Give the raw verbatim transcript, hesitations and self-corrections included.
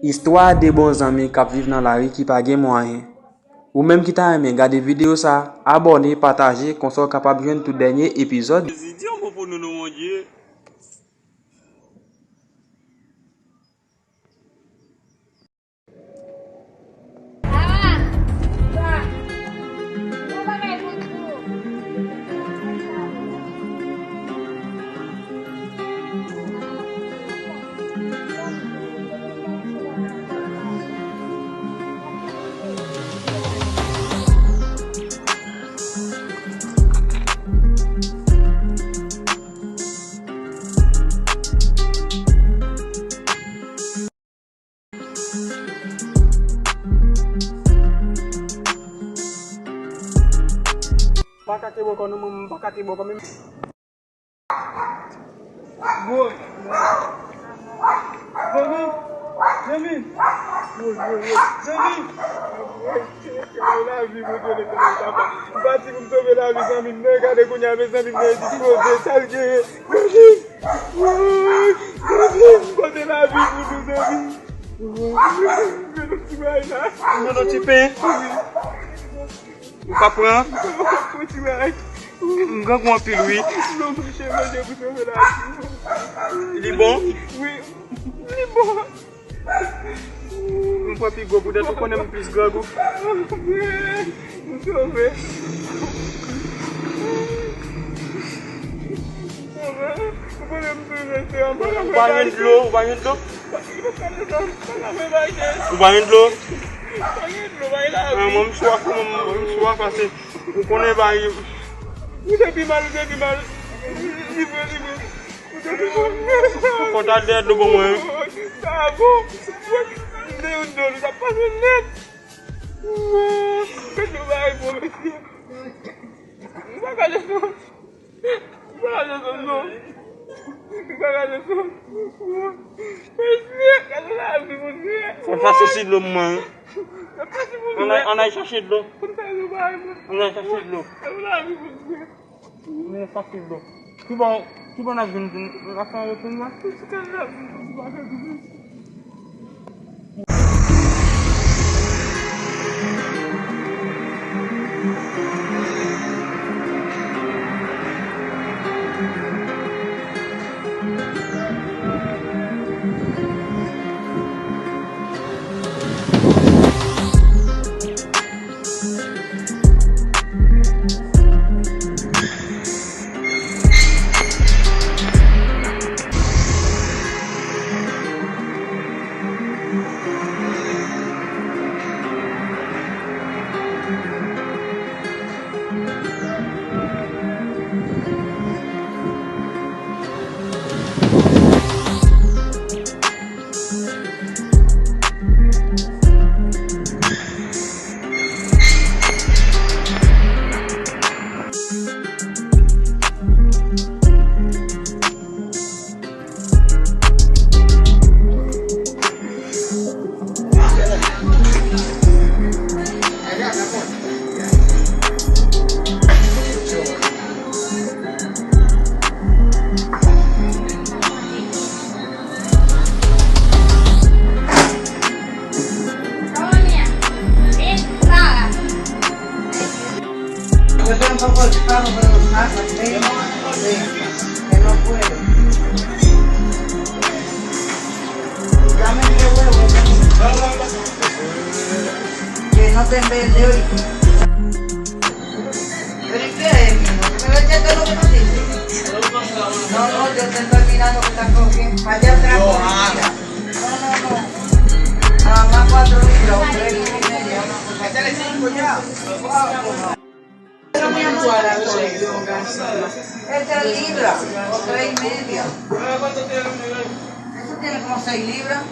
Istwa de bon zanmi k ap viv nan lari ki pa gen mwayen. Ou menm ki ta renmen gade videyo sa, abòne, pataje, konsa w kapab jwenn tout dènye epizòd. Jezi, di yon mo pou nou, non, Bondye. Pa ka te bò kò non, manman, pa ka te bò kò menm. Woy. Zanmi, zanmi. Woy, woy, woy. Zanmi. Woy, sove lavi, Bondye, lekonèl papa. M pati pou m sove lavi zanmi m nan, gade kounye a, mezanmi, m nan endispoze, sa l genyen. Zanmi. Woy, zanmi, m pote lavi pou nou, zanmi. Woy, m jwenn yon ti bagay la. M jwenn yon ti pen. Ou pa pran? Ou ti bay. M grangou anpil, wi. Non, monchè, monchè, pou sove lavi. Li bon? Wi, li bon. M pran pi gwo poutèt ou konnen m plis grangou. M sove. M sove. Ou konnen m sove, se anba. Ou pa jwenn dlo, ou pa jwenn dlo? Ou pa jwenn dlo? Ah, mwen, m swaf, mwen, m swaf ase. Ou konnen bagay. Ou te pi mal, ou te pi mal. Li vre, li vre. Ou te pi mal. Fò ta dèyè dlo ban mwen. Sa bon. M te yon dlo, nou t ap pase nèt. Mèt nou bagay bon, mesye. Nou pa ka desann. Ou pa ka desann, non. Ou pa ka desann. Mesye, gade lavi, Bondye. Fò n chache ti dlo, mwen. Ann al, ann al chache dlo. Ann al chache dlo. Gade lavi, Bondye. Ann al chache dlo. Ki bò, ki bò n ap vin, vin, n ap fè yon retoun la? Gade lavi, Bondye. Que no te embelde hoy. Pero ¿y qué es, mijo? ¿Tú me vendes todo lo que no sirve? No, no, yo te estoy mirando que estás cogiendo. Allá atrás, por ahí, mira. No, no, no. Nada más cuatro libras o tres libras y media, una cosa así. Échale cinco ya. Esta libra, o tres y media. Eso tiene como seis libras.